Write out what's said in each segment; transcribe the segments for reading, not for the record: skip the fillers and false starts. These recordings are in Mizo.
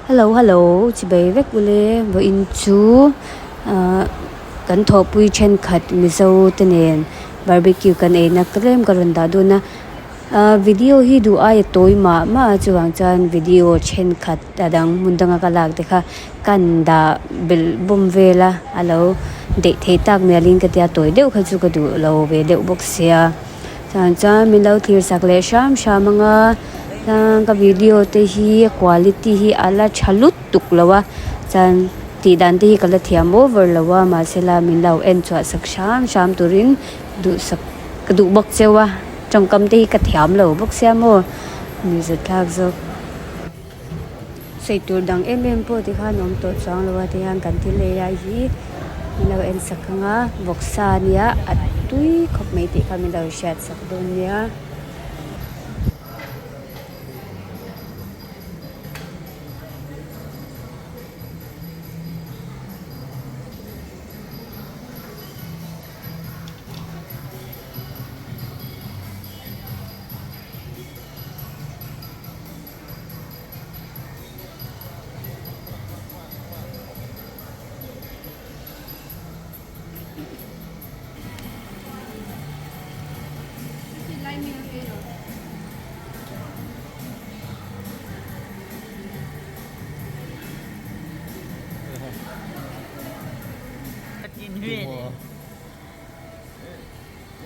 Hello hello chibei vek ule vawiin chu ahh kan thawhpui thenkhat mizo te nen barbecue kan eina tlem ka rawn dah dun a ahh video hi duh aia tawi mah mah a chuvang chuan video thenkhat a dang hmun danga ka lak te kha kan dah belh bawm vel a a lo daih theih tak mialin ka tia tawi deuh kha chu ka duh lo ve deuh bawk sia. Chuan chuan min lo thlir sak leh hram hram ang a chuan ka video te hi a quality hi a la tha lutuk lo a chuan tih dan te hi ka la thiam over lo a mahsela min lo en chhuah sak hram hram turin duhsak ka duh bawk cheu a tawngkam te hi ka thiam lo bawk sia maw nuihzat thlak zawk. Sawi tur dang em em pawh tikhan a awm tawh chuang lo a tihian kan thil ei lai hi min lo en sak ang a vawksa ania a tui khawp mai tih kha min lo hriat sak dawn nia.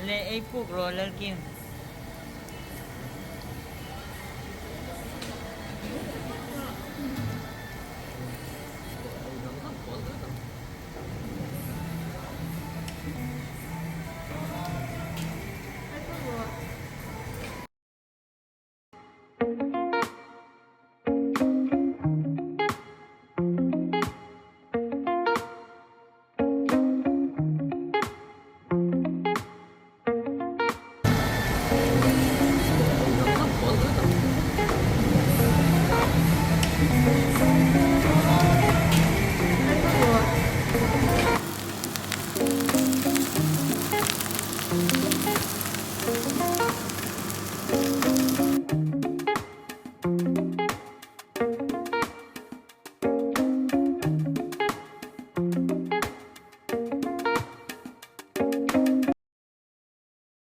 Le ei puk rawh Lalkim.